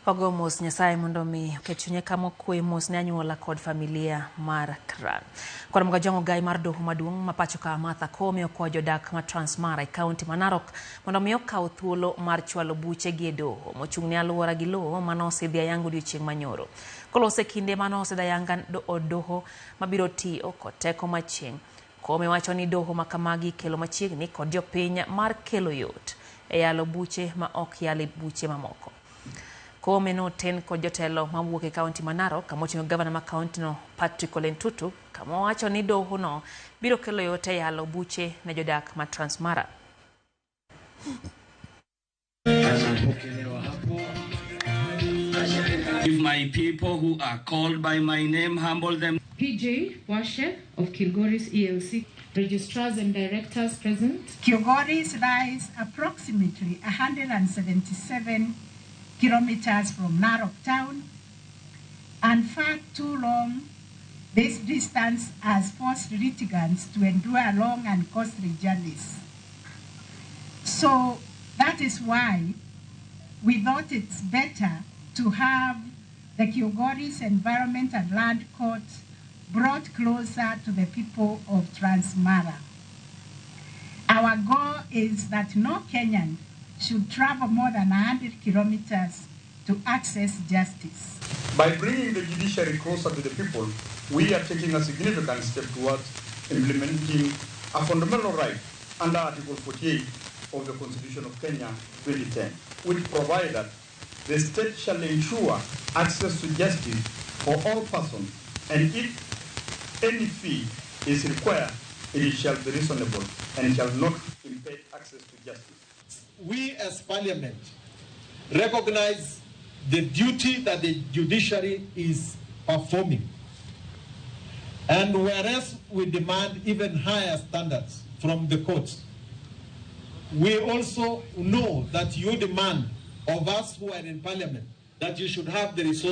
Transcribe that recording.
Wago mos Nyasaye mondo mi oket chunye kama okwe mos ne anyuola kod familia mar Kran. Kod Mgajwang' ogai mar doho maduong' ma pacho ka Martha Koome okwayo jodak ma Transmara e kaunti ma Narok mondo mi okaw thuolo mar chwalo buche gi e doho mochung' ne aluora gi lowo mane osidhi ayanga odiochieng' manyoro. Kolose kinde mane osidh ayanga od doho mabiro tiyo kod teko machieng'. Koome wacho ni doho ma kamagi kelo machiegni kod jopiny mar kelo yot e yalo buche ma ok yal e buche mamoko. Koome noten kod jotelo mawuok e kaunti ma Narok kama oting'o gavana ma kaunti no Patrick Ole Ntutu kama owacho ni doho no biro kelo yot e yalo buche ne jodak ma Transmara. If my people who are called by my name humble them. PJ Washe of Kilgoris ELC, registrars and directors present. Kilgoris lies approximately 177 kilometers from Narok town, and far too long this distance has forced litigants to endure long and costly journeys. So that is why we thought it's better to have the Kilgoris Environment and Land Court brought closer to the people of Transmara. Our goal is that no Kenyan should travel more than 100 kilometers to access justice. By bringing the judiciary closer to the people, we are taking a significant step towards implementing a fundamental right under Article 48 of the Constitution of Kenya 2010, which provides that the state shall ensure access to justice for all persons, and if any fee is required, it shall be reasonable and shall not impede access to justice. We as Parliament recognize the duty that the judiciary is performing. And whereas we demand even higher standards from the courts, we also know that you demand of us who are in Parliament that you should have the resources.